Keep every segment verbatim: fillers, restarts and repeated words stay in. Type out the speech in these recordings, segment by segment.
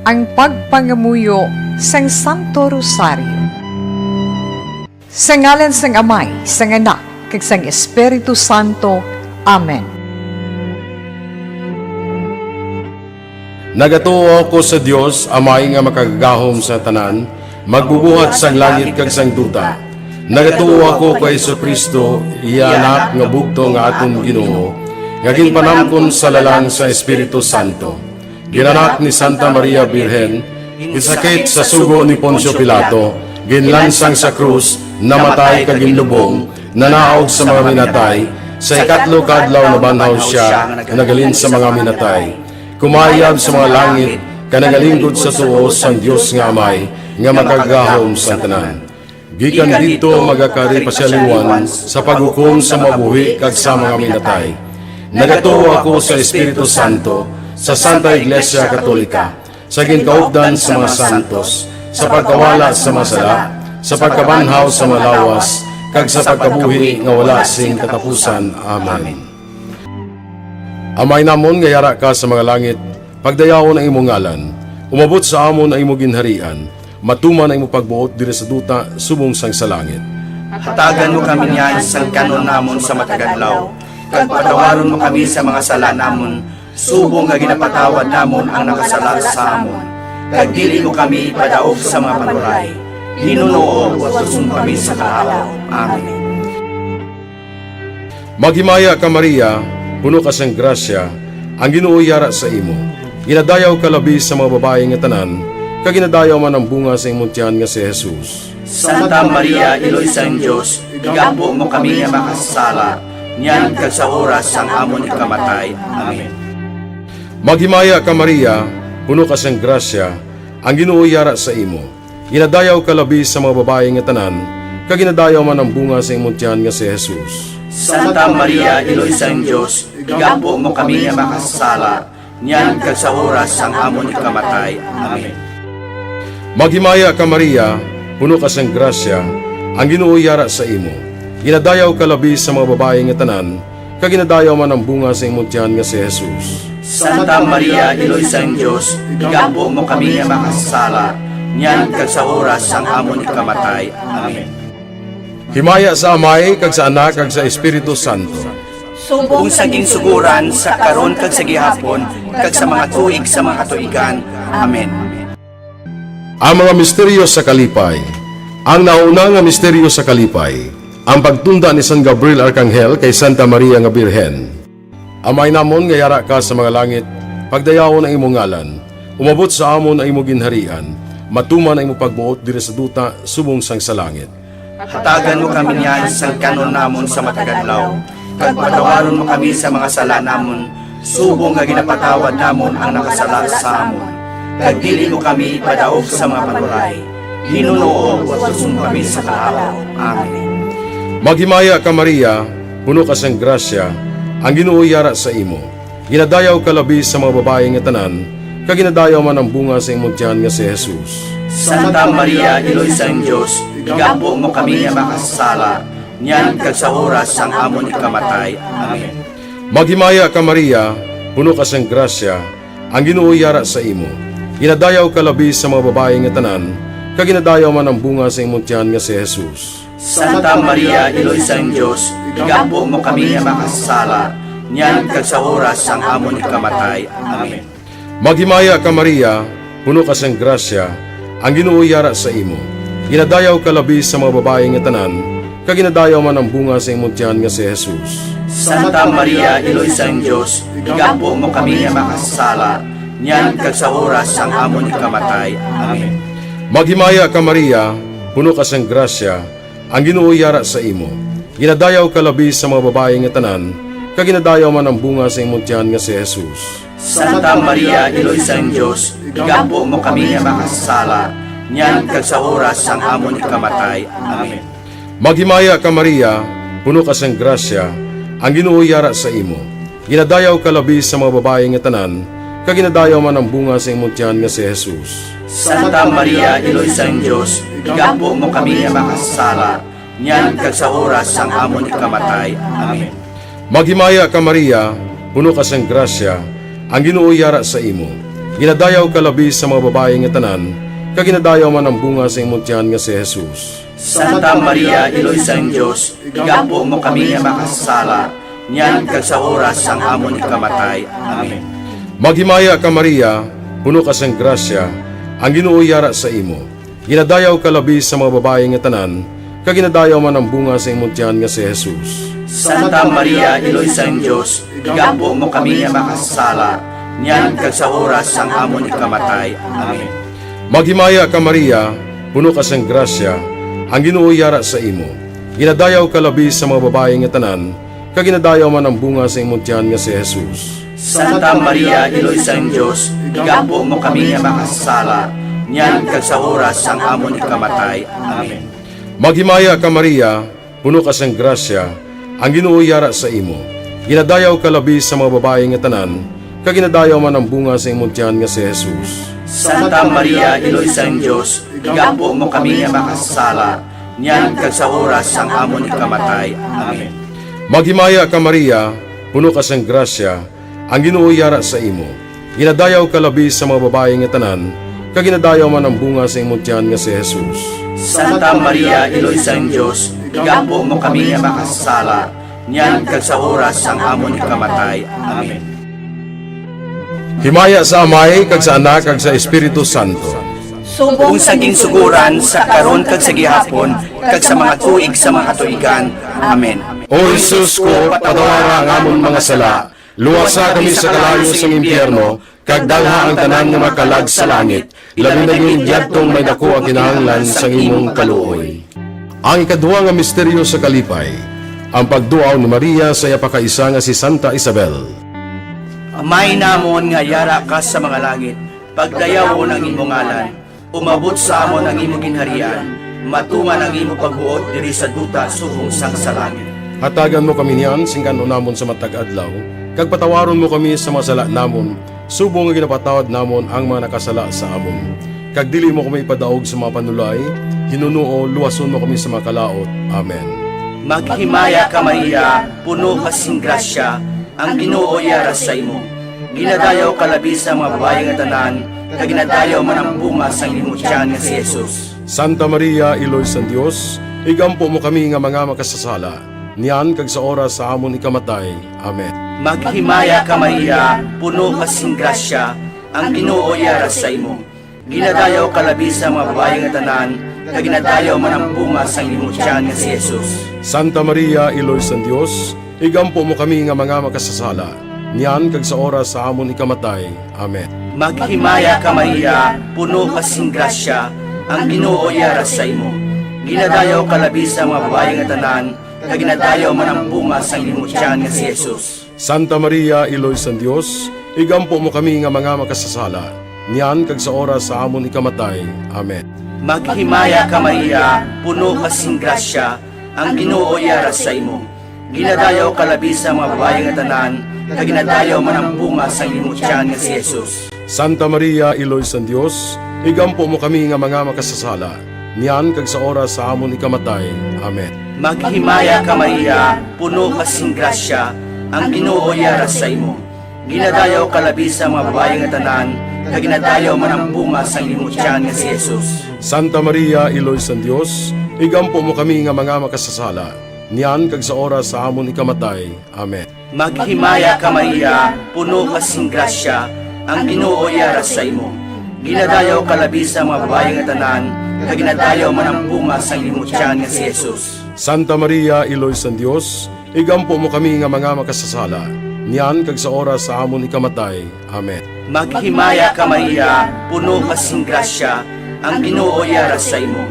Ang pagpangamuyo sang Santo Rosario. Sa ngalan sang Amay, sang Anak, kag sang Espiritu Santo. Amen. Nagatuo ako sa Dios, Amay nga makagagahom sa tanan, magbubuhat sang langit kag sang duta. Nagatuo ako kay Jesu-Cristo, iya Anak nga bugtong nga aton Ginoo, nga ginpanamkon sa lalang sa Espiritu Santo. Ginanak ni Santa Maria Birhen, ginsakit sa sugo ni Poncio Pilato, ginlansang sa krus, namatay kag ginlubong, nanaog sa mga minatay, sa ikatlo ka adlaw nabanhaw sia, naghalin sa mga minatay. Kumayab sa mga langit, kag nagalinggod sa tuo sang Dios nga Amay, nga makagagahom sa tanan. Gikan didto magakari pa sia liwat sa paghukom sa mga buhi kag sa mga minatay. Nagatuo ako sa Espiritu Santo, sa Santa Iglesia Katolika, sa ginkaupdan sa mga santos, sa pagkawala sa mga sala, sa pagkabanhaw sa mga lawas, kag sa pagkabuhi nga wala sing katapusan. Amen. Amay namon nga yara ka sa mga langit, pagdayawon ang imo ngalan. Umabot sa amon ang imo ginharian. Matuman ang imo pagbuot diri sa duta subong sang sa langit. Hatagan mo kami niyan sang kan-on namon sa matag adlaw, kag patawaron mo kami sa mga sala namon, subong nga ginapatawad namon ang nakasala sa amon. Kag dili mo kami ipadaog sa mga panuray. Ginoo, utuson mo kami sa kalapaw. Amen. Maghimaya ka, Maria, puno ka sang grasya, ang Ginoo yara sa imo. Ginadayaw ka labi sa mga babayi nga tanan, kag ginadayaw man ang bunga sa imong tiyan nga si Jesus. Santa Maria, Iloy sang Dios, igampo mo kami nga makasasala, niyan kag sa oras sang amon ikamatay. Amen. Maghimaya ka, Maria, puno ka sang grasya, ang Ginoo yara sa imo. Ginadayaw ka labi sa mga babayi nga tanan, kag ginadayaw man ang bunga sa imong tiyan nga si Jesus. Santa Maria, Iloy sang Dios, igampo mo kami nga makasasala, niyan kag sa oras sang amon ikamatay. Amen. Maghimaya ka, Maria, puno ka sang grasya, ang Ginoo yara sa imo. Ginadayaw ka labi sa mga babayi nga tanan, kag ginadayaw man ang bunga sa imong tiyan nga si Jesus. Santa Maria, Iloy sang Dios, igampo mo kami nga makasasala, niyan kag sa oras sang amon ikamatay. Amen. Himaya sa Amay, kag sa Anak, kag sa Espiritu Santo. Subong sa ginsugoran, sa karon, kag sa gihapon, kag sa mga tuig sa mga katuigan. Amen. Ang mga misteryo sa kalipay. Ang nauna nga misteryo sa kalipay, ang pagtunda ni San Gabriel Arkanghel kay Santa Maria nga Birhen. Amay namon nga yara ka sa mga langit, pagdayawon ang imong ngalan. Umabot sa amon ang imong ginharian. Matuman ang imong pagbuot diri sa duta subong sang sa langit. Hatagan mo kami niyan sang kan-on namon sa matag adlaw, kag patawaron mo kami sa mga sala namon, subong nga ginapatawad namon ang nakasala sa amon. Kag dili mo kami ipadaog sa mga panuray. Ginoo, utuson mo kami sa kalapaw. Amen. Maghimaya ka, Maria, puno ka sang grasya, ang Ginoo yara sa imo. Ginadayaw ka labi sa mga babayi nga tanan, kag ginadayaw man ang bunga sa imong tiyan nga si Jesus. Santa Maria, Iloy sang Dios, igampo mo kami nga makasasala, niyan kag sa oras sang amon ikamatay. Amen. Maghimaya ka, Maria, puno ka sang grasya, ang Ginoo yara sa imo. Ginadayaw ka labi sa mga babayi nga tanan, kag ginadayaw man ang bunga sa imong tiyan nga si Jesus. Santa Maria, Iloy sang Dios, igampo mo kami nga makasasala, niyan kag sa oras sang amon ikamatay. Amen. Maghimaya ka, Maria, puno ka sang grasya, ang Ginoo yara sa imo. Ginadayaw ka labi sa mga babayi nga tanan, kag ginadayaw man ang bunga sa imong tiyan nga si Jesus. Santa Maria, Iloy sang Dios, igampo mo kami nga makasasala, niyan kag sa oras sang amon ikamatay. Amen. Maghimaya ka, Maria, puno ka sang grasya, ang Ginoo yara sa imo. Ginadayaw ka labi sa mga babayi nga tanan, kag ginadayaw man ang bunga sa imong tiyan nga si Jesus. Santa Maria, Iloy sang Dios, igampo mo kami nga makasasala, niyan kag sa oras sang amon ikamatay. Amen. Maghimaya ka, Maria, puno ka sang grasya, ang Ginoo yara sa imo. Ginadayaw ka labi sa mga babayi nga tanan, kag ginadayaw man ang bunga sa imong tiyan nga si Jesus. Santa Maria, Iloy sang Dios, igampo mo kami nga makasasala, niyan kag sa oras sang amon ikamatay. Amen. Maghimaya ka, Maria, puno ka sang grasya, ang Ginoo yara sa imo. Ginadayaw ka labi sa mga babayi nga tanan, kag ginadayaw man ang bunga sa imong tiyan nga si Jesus. Santa Maria, Iloy sang Dios, igampo mo kami nga makasasala, niyan kag sa oras sang amon ikamatay. Amen. Maghimaya ka, Maria, puno ka sang grasya, ang Ginoo yara sa imo. Ginadayaw ka labi sa mga babayi nga tanan, kag ginadayaw man ang bunga sa imong tiyan nga si Jesus. Santa Maria, Iloy sang Dios, igampo mo kami nga makasasala, niyan kag sa oras sang amon ikamatay. Amen. Maghimaya ka, Maria, puno ka sang grasya, ang Ginoo yara sa imo. Ginadayaw ka labi sa mga babayi nga tanan, kag ginadayaw man ang bunga sa imong tiyan nga si Jesus. Santa Maria, Iloy sang Dios, igampo mo kami nga makasasala, niyan kag sa oras sang amon ikamatay. Amen. Maghimaya ka, Maria, puno ka sang grasya, ang Ginoo yara sa imo. Ginadayaw ka labi sa mga babayi nga tanan, kag ginadayaw man ang bunga sa imong tiyan nga si Jesus. Santa Maria, Iloy sang Dios, igampo mo kami nga makasasala, niyan kag sa oras sang amon ikamatay. Amen. Maghimaya ka, Maria, puno ka sang grasya, ang Ginoo yara sa imo. Ginadayaw ka labi sa mga babayi nga tanan, kag ginadayaw man ang bunga sa imong tiyan nga si Jesus. Santa Maria, Iloy sang Dios, igampo mo kami nga makasasala, niyan kag sa oras sang amon ikamatay. Amen. Himaya sa Amay, kag sa Anak, kag sa Espiritu Santo. Subong sa ginsugoran, sa karon, kag sa gihapon, kag sa mga tuig sa mga katuigan. Amen. O Jesus ko, patawara ang amon mga sala, luwasa kami sa kalayo sang impyerno, kag dalha ang tanan nga mga kalag sa langit, labi na gid yadtong may daku ang kinahanglan sang imong kaluoy. Ang ikadua nga misteryo sa kalipay, ang pagduaw ni Maria sa iya pakaisa nga si Santa Isabel. Amay namon nga yara ka sa mga langit, pagdayawon ang imo ngalan, umabot sa amon ang imo ginharian, matuman ang imo pagbuot diri sa duta subong sang sa langit. Hatagan mo kami niyan sing kan-on namon sa matag adlaw, kag patawaron mo kami sa mga sala namon, subong nga ginapatawad namon ang mga nakasala sa amon. Kag dili mo kami ipadaog sa mga panulay, hinunoo luwason mo kami sa mga kalaut. Amen. Maghimaya ka, Maria, puno ka sing grasya, ang Ginoo yara sa imo. Ginadayaw ka labi sa mga babayi nga tanan, kag ginadayaw man ang bunga sang imo tiyan nga si Jesus. Santa Maria, Iloy sang Dios, igampo mo kami nga mga makasasala, niyan kag sa oras sa amon ikamatay. Amen. Maghimaya ka, Maria, puno ka sing grasya, ang Ginoo yara sa imo. Ginadayaw ka labi sa mga babayi nga tanan, kag ginadayaw man ang bunga sang imo tiyan nga si Jesus. Santa Maria, Iloy sang Dios, igampo mo kami nga mga makasasala, niyan kag sa oras sa amon ikamatay. Amen. Maghimaya ka, Maria, puno ka sing grasya, ang Ginoo yara sa imo. Ginadayaw ka labi sa mga babayi nga tanan, kag ginadayaw man ang bunga sang imo tiyan nga si Jesus. Santa Maria, Iloy sang Dios, igampo mo kami nga mga makasasala, niyan kag sa oras sa amon ikamatay. Amen. Maghimaya ka, Maria, puno ka sing grasya, ang Ginoo yara sa imo. Ginadayaw ka labi sa mga babayi nga tanan, kag ginadayaw man ang bunga sang imo tiyan nga si Jesus. Santa Maria, Iloy sang Dios, igampo mo kami nga mga makasasala, niyan kag sa oras sa amon ikamatay. Amen. Maghimaya ka, Maria, puno ka sing grasya, ang Ginoo yara sa imo. Ginadayaw ka labi sa mga babayi nga tanan, kag ginadayaw man ang bunga sang imo tiyan nga si Jesus. Santa Maria, Iloy sang Dios, igampo mo kami nga mga makasasala, niyan kag sa oras sa amon ikamatay. Amen. Maghimaya ka, Maria, puno ka sing grasya, ang Ginoo yara sa imo. Ginadayaw ka labi sa mga babayi nga tanan, kag ginadayaw man ang bunga sang imo tiyan nga si Jesus. Santa Maria, Iloy sang Dios, igampo mo kami nga mga makasasala, niyan kag sa oras sa amon ikamatay. Amen. Maghimaya ka, Maria, puno ka sing grasya, ang Ginoo yara sa imo.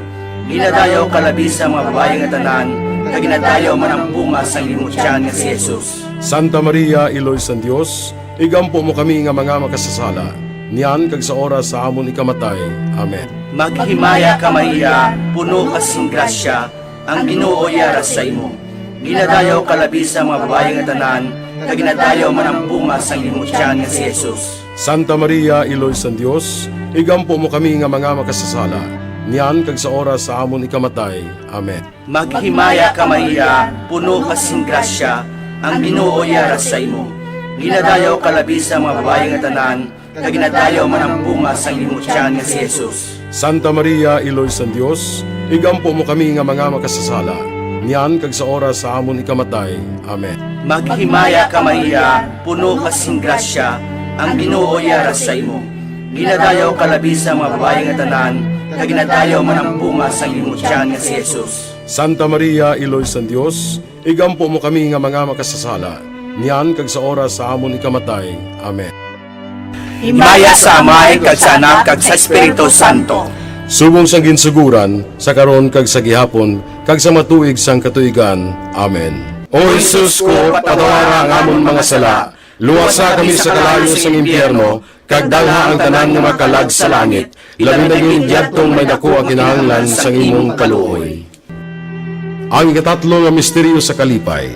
Ginadayaw ka labi sa mga babayi nga tanan, kag ginadayaw man ang bunga sang imo tiyan nga si Jesus. Santa Maria, Iloy sang Dios, igampo mo kami nga mga makasasala, niyan kag sa oras sa amon ikamatay. Amen. Maghimaya ka, Maria, puno ka sing grasya, ang Ginoo yara sa imo. Ginadayaw ka labi sa mga babayi nga tanan, kag ginadayaw man ang bunga sang imo tiyan nga si Jesus. Santa Maria, Iloy sang Dios, igampo mo kami nga mga makasasala, niyan kag sa oras sa amon ikamatay. Amen. Maghimaya ka, Maria, puno ka sing grasya, ang Ginoo yara sa imo. Ginadayaw ka labi sa mga babayi nga tanan, kag ginadayaw man ang bunga sang imong tiyan nga si Jesus. Santa Maria, Iloy sang Dios, igampo mo kami nga mga makasasala, niyan kag sa oras sa amon ikamatay. Amen. Maghimaya ka, Maria, puno ka sing grasya, ang Ginoo yara sa imo. Ginadayaw ka labi sa mga babayi nga tanan, kag ginadayaw man ang bunga sang imong tiyan nga si Jesus. Santa Maria, Iloy sang Dios, igampo mo kami nga mga makasasala, niyan kag sa oras sa amon ikamatay. Amen. Himaya sa Amay, kag sa Anak, kag sa Espiritu Santo. Subong sang ginsugoran, sa karon, kag sa gihapon, kag sa mga tuig sang katuigan. Amen. O Jesus ko, patawara ang amon mga sala, luwasa kami sa kalayo sang impyerno, kag dalha ang tanan nga makalag sa langit, labi na gid yadtong may daku ang kinahanglan sang imong kaluoy. Ang ikatatlo nga misteryo sa kalipay,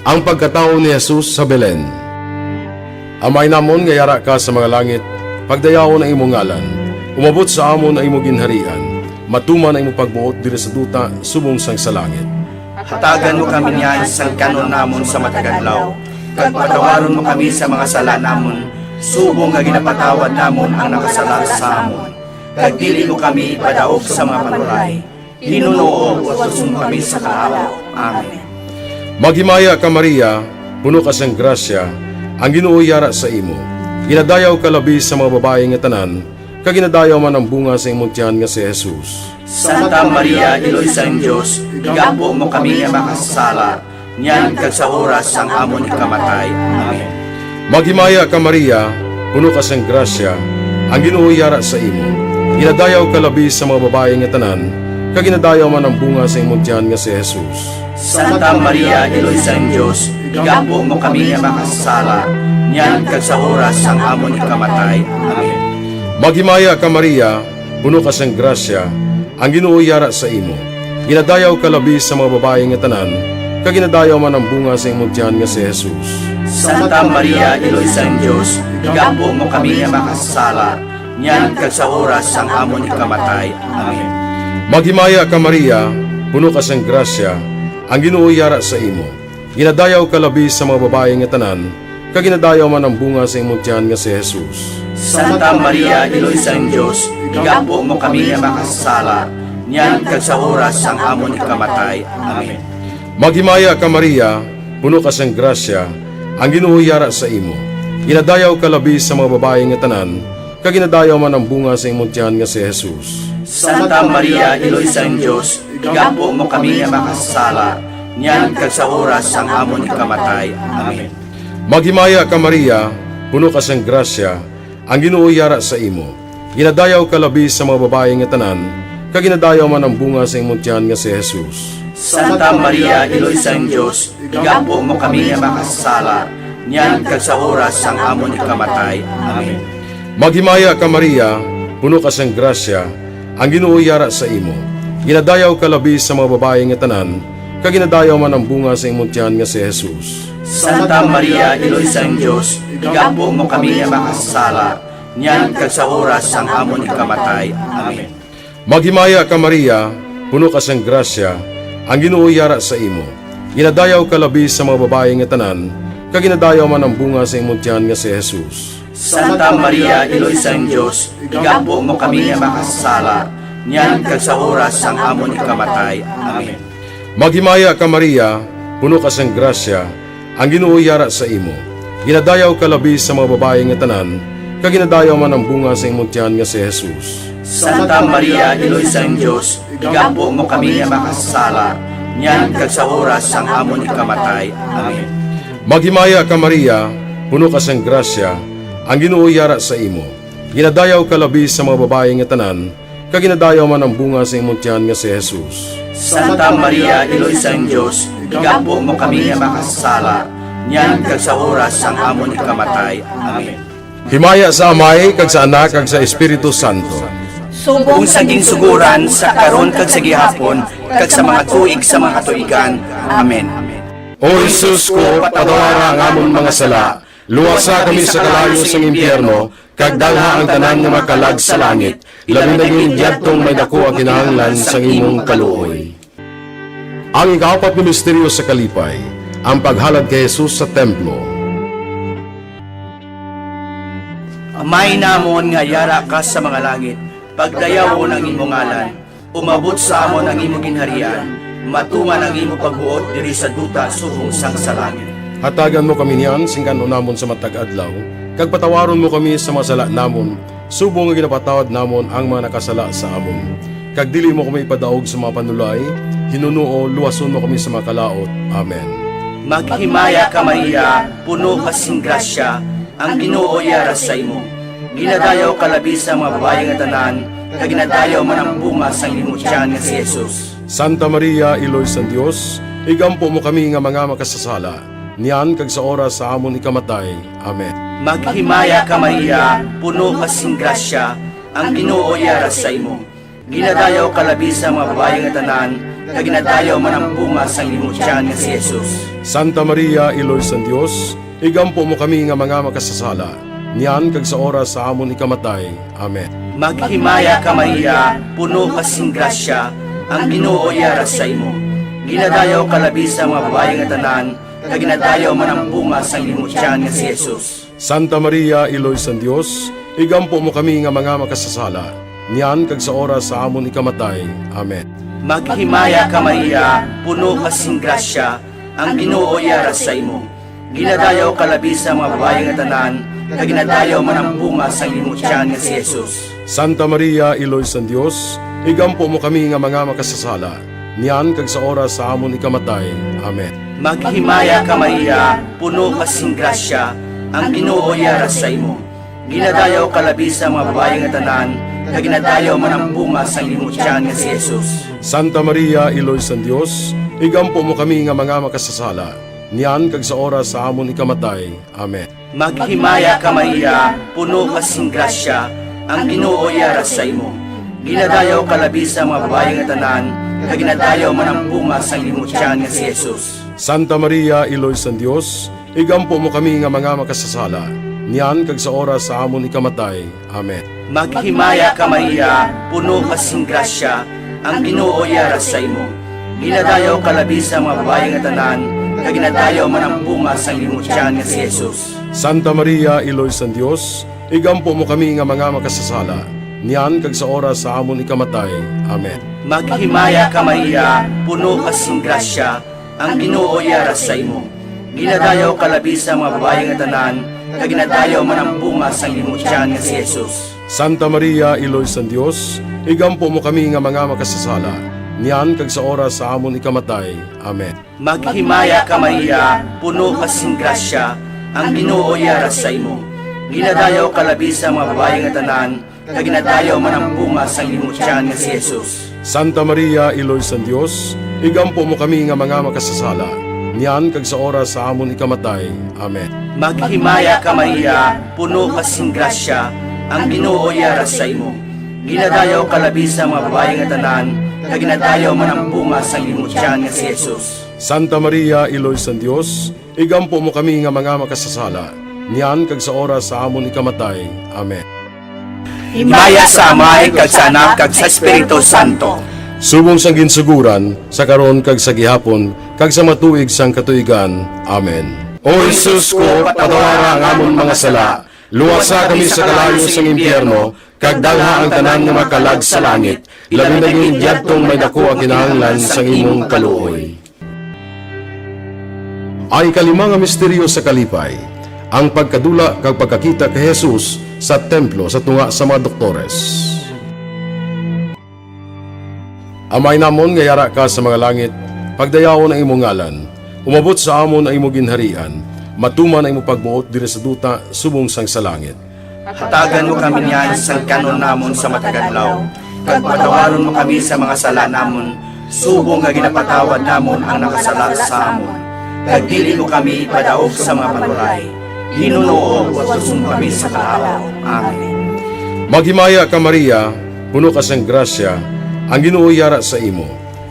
ang pagkatawo ni Jesus sa Belen. Amay namon nga yara ka sa mga langit, pagdayawon ang imong ngalan, umabot sa amon ang imong ginharian, matuman ang imong pagbuot diri sa duta subong sang sa langit. Hatagan mo kami niyan sang kan-on namon sa matag adlaw, kag patawaron mo kami sa mga sala namon, subong nga ginapatawad namon ang nakasala sa amon. Kag dili mo kami ipadaog sa mga panuray, Ginoo, wason mo kami sa kalawa. Amen. Maghimaya ka, Maria, puno ka sang grasya, ang Ginoo yara sa imo. Ginadayaw ka labi sa mga babayi nga tanan, kag ginadayaw man ang bunga sa imong tiyan nga si Jesus. Santa Maria, Iloy sang Dios, igampo mo kami nga makasasala, niyan kag sa oras sang amon ikamatay. Amen. Maghimaya ka, Maria, puno ka sang grasya, ang Ginoo yara sa imo. Ginadayaw ka labi sa mga babayi nga tanan, kag ginadayaw man ang bunga sa imong tiyan nga si Jesus. Santa Maria, Iloy sang Dios, igampo mo kami nga makasasala, niyan kag sa oras sang amon ikamatay. Amen. Maghimaya ka, Maria, puno ka sang grasya, ang Ginoo yara sa imo. Ginadayaw ka labi sa mga babayi nga tanan, kag ginadayaw man ang bunga sa imong tiyan nga si Jesus. Santa Maria, Iloy sang Dios, igampo mo kami nga makasasala, niyan kag sa oras sang amon ikamatay. Amen. Maghimaya ka, Maria, puno ka sang grasya, ang Ginoo yara sa imo. Ginadayaw ka labi sa mga babayi nga tanan, kag ginadayaw man ang bunga sa imong tiyan nga si Jesus. Santa Maria, Iloy sang Dios, igampo mo kami nga makasasala, niyan kag sa oras sang amon ikamatay. Amen. Maghimaya ka, Maria, puno ka sang grasya, ang Ginoo yara sa imo. Ginadayaw ka labi sa mga babayi nga tanan, kag ginadayaw man ang bunga sa imong tiyan nga si Jesus. Santa Maria, Iloy sang Dios, igampo mo kami nga makasasala, niyan kag sa oras sang amon ikamatay. Amen. Maghimaya ka, Maria, puno ka sang grasya, ang Ginoo yara sa imo. Ginadayaw ka labi sa mga babayi nga tanan, kag ginadayaw man ang bunga sa imong tiyan nga si Jesus. Santa Maria, Iloy sang Dios, igampo mo kami nga makasasala, niyan kag sa oras sang amon ikamatay. Amen. Maghimaya ka, Maria, puno ka sang grasya, ang Ginoo yara sa imo. Ginadayaw ka labi sa mga babayi nga tanan, kag ginadayaw man ang bunga sa imong tiyan nga si Jesus. Santa Maria, Iloy sang Dios, igampo mo kami nga makasasala, niyan kag sa oras sang amon ikamatay. Amen. Maghimaya ka, Maria, puno ka sang grasya, ang Ginoo yara sa imo. Ginadayaw ka labi sa mga babayi nga tanan, kag ginadayaw man ang bunga sa imong tiyan nga si Jesus. Santa Maria, Iloy sang Dios, igampo mo kami nga makasasala, niyan kag sa oras sang amon ikamatay. Amen. Maghimaya ka, Maria, puno ka sang grasya, ang Ginoo yara sa imo. Ginadayaw ka labi sa mga babayi nga tanan, kag ginadayaw man ang bunga sa imong tiyan nga si Jesus. Santa Maria, Iloy sang Dios, igampo mo kami nga makasasala, niyan kag sa oras sang amon ikamatay. Amen. Maghimaya ka, Maria, puno ka sang grasya, ang Ginoo yara sa imo. Ginadayaw ka labi sa mga babayi nga tanan, kag ginadayaw man ang bunga sa imong tiyan nga si Jesus. Santa Maria, Iloy sang Dios, igampo mo kami nga makasasala, niyan kag sa oras sang amon ikamatay. Amen. Himaya sa Amay, kag sa Anak, kag sa Espiritu Santo. Subong sa ginsugoran, sa karon, kag sa gihapon, kag sa mga tuig sa mga katuigan. Amen. O Jesus ko, patawara ang amon mga sala, luwasa kami sa kalayo sang impyerno, kag dalha ang tanan nga makalag sa langit, labi na gid yadtong may daku ang kinahanglan sang imong kaluoy. Ang ikaapat nga misteryo sa kalipay, ang paghalad kay Jesus sa templo. Amay namon nga yara ka sa mga langit, pagdayawon ang imo ngalan. Umabot sa amon ang imo ginharian. Matuman ang imo pagbuot diri sa duta subong sang sa langit. Hatagan mo kami niyan sing kan-on namon sa matag adlaw, kag patawaron mo kami sa mga sala namon, subong nga ginapatawad namon ang mga nakasala sa amon. Kag dili mo kami ipadaog sa mga panulay, hinunoo luwason mo kami sa mga kalaut. Amen. Maghimaya ka, Maria, puno ka sing grasya, ang Ginoo yara sa imo. Ginadayaw ka labi sa mga babayi nga tanan, kag ginadayaw man ang bunga sang imo tiyan nga si Jesus. Santa Maria, Iloy sang Dios, igampo mo kami nga mga makasasala, niyan kag sa oras sa amon ikamatay. Amen. Maghimaya ka, Maria, puno ka sing grasya, ang Ginoo yara sa imo. Ginadayaw ka labi sa mga babayi nga tanan, kag ginadayaw man ang bunga sang imo tiyan nga si Jesus. Santa Maria, Iloy sang Dios, igampo mo kami nga mga makasasala, niyan kag sa oras sa amon ikamatay. Amen. Maghimaya ka, Maria, puno ka sing grasya, ang Ginoo yara sa imo. Ginadayaw ka labi sa mga babayi nga tanan, kag ginadayaw man ang bunga sang imo tiyan nga si Jesus. Santa Maria, Iloy sang Dios, igampo mo kami nga mga makasasala, niyan kag sa oras sa amon ikamatay. Amen. Maghimaya ka, Maria, puno ka sing grasya, ang Ginoo yara sa imo. Ginadayaw ka labi sa mga babayi nga tanan, kag ginadayaw man ang bunga sang imo tiyan nga si Jesus. Santa Maria, Iloy sang Dios, igampo mo kami nga mga makasasala, niyan kag sa oras sa amon ikamatay. Amen. Maghimaya ka, Maria, puno ka sing grasya, ang Ginoo yara sa imo. Ginadayaw ka labi sa mga babayi nga tanan, kag ginadayaw man ang bunga sang imo tiyan nga si Jesus. Santa Maria, Iloy sang Dios, igampo mo kami nga mga makasasala, niyan kag sa oras sa amon ikamatay. Amen. Maghimaya ka, Maria, puno ka sing grasya, ang Ginoo yara sa imo. Ginadayaw ka labi sa mga babayi nga tanan, kag ginadayaw man ang bunga sang imo tiyan nga si Jesus. Santa Maria, Iloy sang Dios, igampo mo kami nga mga makasasala, niyan kag sa oras sa amon ikamatay. Amen. Maghimaya ka, Maria, puno ka sing grasya, ang Ginoo yara sa imo. Ginadayaw ka labi sa mga babayi nga tanan, kag ginadayaw man ang bunga sang imo tiyan nga si Jesus. Santa Maria, Iloy sang Dios, igampo mo kami nga mga makasasala, niyan kag sa oras sa amon ikamatay. Amen. Maghimaya ka, Maria, puno ka sing grasya, ang Ginoo yara sa imo. Ginadayaw ka labi sa mga babayi nga tanan, kag ginadayaw man ang bunga sang imo tiyan nga si Jesus. Santa Maria, Iloy sang Dios, igampo mo kami nga mga makasasala, niyan kag sa oras sa amon ikamatay. Amen. Maghimaya ka, Maria, puno ka sing grasya, ang Ginoo yara sa imo. Ginadayaw ka labi sa mga babayi nga tanan, kag ginadayaw man ang bunga sang imo tiyan nga si Jesus. Santa Maria, Iloy sang Dios, igampo mo kami nga mga makasasala, niyan kag sa oras sa amon ikamatay. Amen. Maghimaya ka, Maria, puno ka sing grasya, ang Ginoo yara sa imo. Ginadayaw ka labi sa mga babayi nga tanan, kag ginadayaw man ang bunga sang imo tiyan nga si Jesus. Santa Maria, Iloy sang Dios, igampo mo kami nga mga makasasala, niyan kag sa oras sa amon ikamatay. Amen. Himaya sa Amay, kag sa Anak, kag sa Espiritu Santo. Subong sang ginsuguran, sa karon, kag sa gihapon, kag sa mga tuig sang katuigan. Amen. O Jesus ko, patawara ang amon mga sala, luwasa kami sa kalayo sang impyerno, kag dalha ang tanan nga mga kalag sa langit, labi na gid yadtong may daku ang kinahanglan sang imong kaluoy. Ang ikalima nga misteryo sa kalipay, ang pagkadula kag pagkakita kay Jesus sa templo sa tunga sa mga doktores. Amay namon nga yara ka sa mga langit, pagdayawon ang imong ngalan. Umabot sa amon ang imo ginharian. Matuman ang imo pagbuot diri sa duta subong sang sa langit. Hatagan mo kami niyan sang kan-on namon sa matag adlaw, kag patawaron mo kami sa mga sala namon, subong nga ginapatawad namon ang nakasala sa amon. Kag dili mo kami ipadaog sa mga panulay, hinunoo luwason mo kami sa kalaut. Amen. Maghimaya ka, Maria, puno ka sang grasya, ang Ginoo yara sa imo.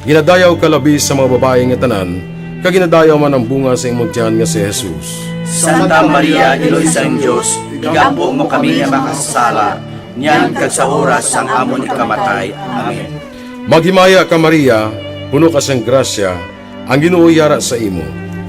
Ginadayaw ka labi sa mga babayi nga tanan, kag ginadayaw man ang bunga sa imong tiyan nga si Jesus. Santa Maria, Iloy sang Dios, igampo mo kami nga makasasala, niyan kag sa oras sang amon ikamatay. Amen. Maghimaya ka, Maria, puno ka sang grasya, ang Ginoo yara sa imo.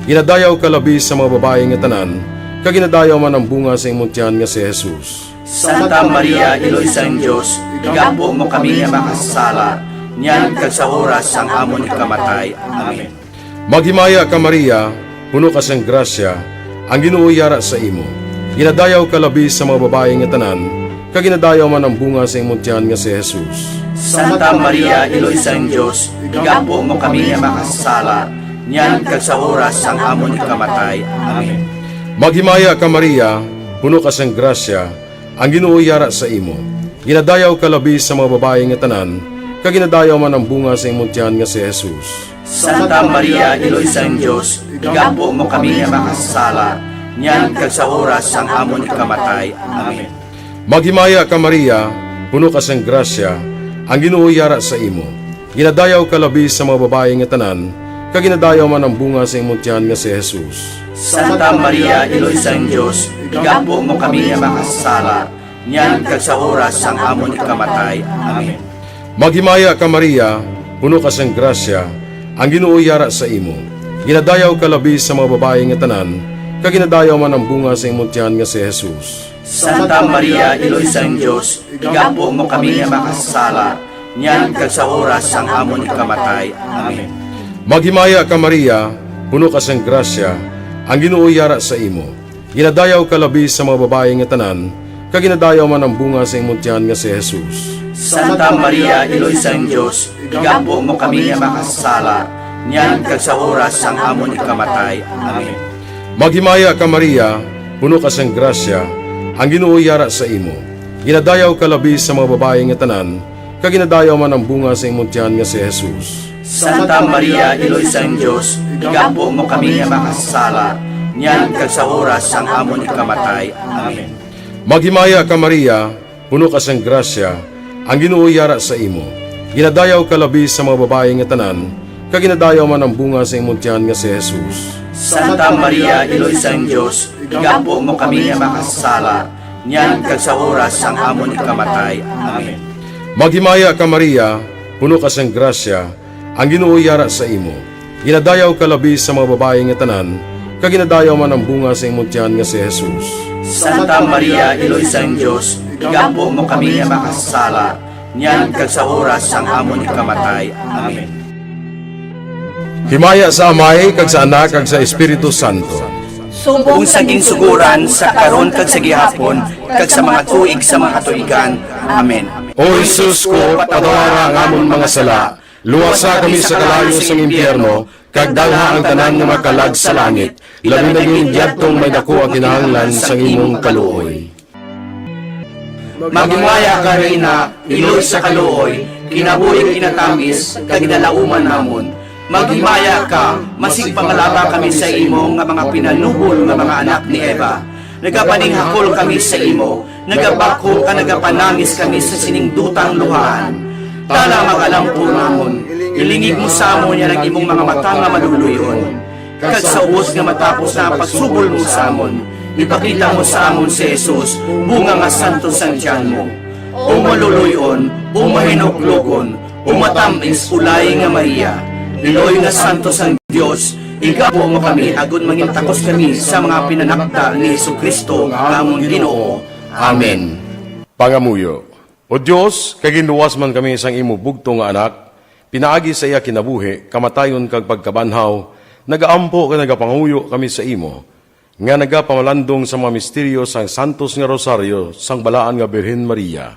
Ginadayaw ka labi sa mga babayi nga tanan, kag ginadayaw man ang bunga sa imong tiyan nga si Jesus. Santa Maria, Iloy sang Dios, igapo mo kami nga makasasala, niyan kag sa oras sang amon ikamatay. Amen. Maghimaya ka, Maria, puno ka sang grasya, ang Ginoo yara sa imo. Ginadayaw ka labi sa mga babayi nga tanan, kag ginadayaw man ang bunga sa imong tiyan nga si Jesus. Santa Maria, Iloy sang Dios, igapo mo kami nga makasasala, niyan kag sa oras sang amon ikamatay. Amen. Maghimaya ka, Maria, puno ka sang grasya, ang Ginoo yara sa imo. Ginadayaw ka labi sa mga babayi nga tanan, kag ginadayaw man ang bunga sa imong tiyan nga si Jesus. Santa Maria, Iloy sang Dios, igapo mo kami nga makasasala, niyan kag sa oras sang amon ikamatay. Amen. Maghimaya ka, Maria, puno ka sang grasya, ang Ginoo yara sa imo. Ginadayaw ka labi sa mga babayi nga tanan, kag ginadayaw man ang bunga sa imong tiyan nga si Jesus. Santa Maria, Iloy sang Dios, igapo mo kami nga makasasala, niyan kag sa oras sang amon ikamatay. Amen. Maghimaya ka, Maria, puno ka sang grasya, ang Ginoo yara sa imo. Ginadayaw ka labi sa mga babayi nga tanan, kag ginadayaw man ang bunga sa imong tiyan nga si Jesus. Santa Maria, Iloy sang Dios, igapo mo kami nga makasasala, niyan kag sa oras sang amon ikamatay. Amen. Maghimaya ka, Maria, puno ka sang grasya, ang Ginoo yara sa imo. Ginadayaw ka labi sa mga babayi nga tanan, kag ginadayaw man ang bunga sa imong tiyan nga si Jesus. Santa Maria, Iloy sang Dios, igapo mo kami nga makasasala, niyan kag sa oras sang amon ikamatay. Amen. Maghimaya ka, Maria, puno ka sang grasya, ang Ginoo yara sa imo. Ginadayaw ka labi sa mga babayi nga tanan, kag ginadayaw man ang bunga sa imong tiyan nga si Jesus. Santa Maria, Iloy sang Dios, igapo mo kami nga makasasala, niyan kag sa oras sang amon ikamatay. Amen. Maghimaya ka, Maria, puno ka sang grasya, ang Ginoo yara sa imo. Ginadayaw ka labi sa mga babayi nga tanan, kag ginadayaw man ang bunga sa imong tiyan nga si Jesus. Santa Maria, Iloy sang Dios, igapo mo kami nga makasasala, niyan kag sa oras sang amon ikamatay. Amen. Maghimaya ka, Maria, puno ka sang grasya, ang Ginoo yara sa imo. Ginadayaw ka labi sa mga babayi nga tanan, kag ginadayaw man ang bunga sa imong tiyan nga si Jesus. Santa Maria, Iloy sang Dios, igapo mo kami nga makasasala, niyan kag sa oras sang amon ikamatay. Amen. Himaya sa Amay, kag sa Anak, kag sa Espiritu Santo. Subong sa ginsuguran, sa karon, kag sa gihapon, kag sa mga tuig sa mga katuigan. Amen. O Jesus ko, patawara ang amon mga sala, luwasa kami sa kalayo sang impyerno, kag dalha ang tanan nga makalag sa langit, labi na gid yadtong may daku ang kinahanglan sang imong kaluoy. Maghimaya ka, Reyna, iloy sa kaluoy, kinabuhing kinatamis, kag ginalauman namon. Maghimaya ka, masigpangalaba kami sa imo nga mga pinalubol nga mga anak ni Eva. Nagapaninghakol kami sa imo, nagabakho ka, nagapanangis kami sa sining dutang luhaan. Tana, mag-alampo namon, ilingig mo sa amon yan ang imong mga mata nga maluluy-on. Kag sa ubos nga matapos na ang pagsubol mo sa amon, ipakita mo sa amon si Jesus, bunga nga santos sang tiyan mo. O maluluy-on, o mahinuklogon, o matamis, ulay nga Maria, iloy nga santos sang Dios, igapo mo kami agod mangin takos kami sa mga pinanakda ni Jesu-Cristo nga amon Ginoo. Amen. Pangamuyo. O Dios, kay ginluwas man kami sang imo bugtong nga Anak, pinaagi sa iya kinabuhi, kamatayon, kag pagkabanhaw, nagaampo kag nagapangamuyo kami sa imo, nga nagapamalandong sa mga misteryo sang santos nga rosaryo sang Balaan nga Birhen Maria.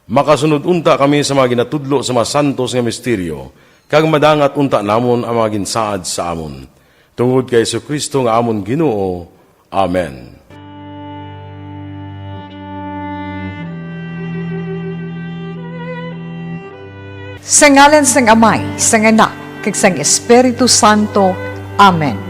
Makasunod unta kami sa mga ginatudlo sa mga santos nga misteryo, kag madangat unta namon ang mga ginsaad sa amon. Tungod kay Jesu-Cristo nga amon Ginoo. Amen. Sa ngalan sang Amay, sang Anak, kag sang Espiritu Santo. Amen.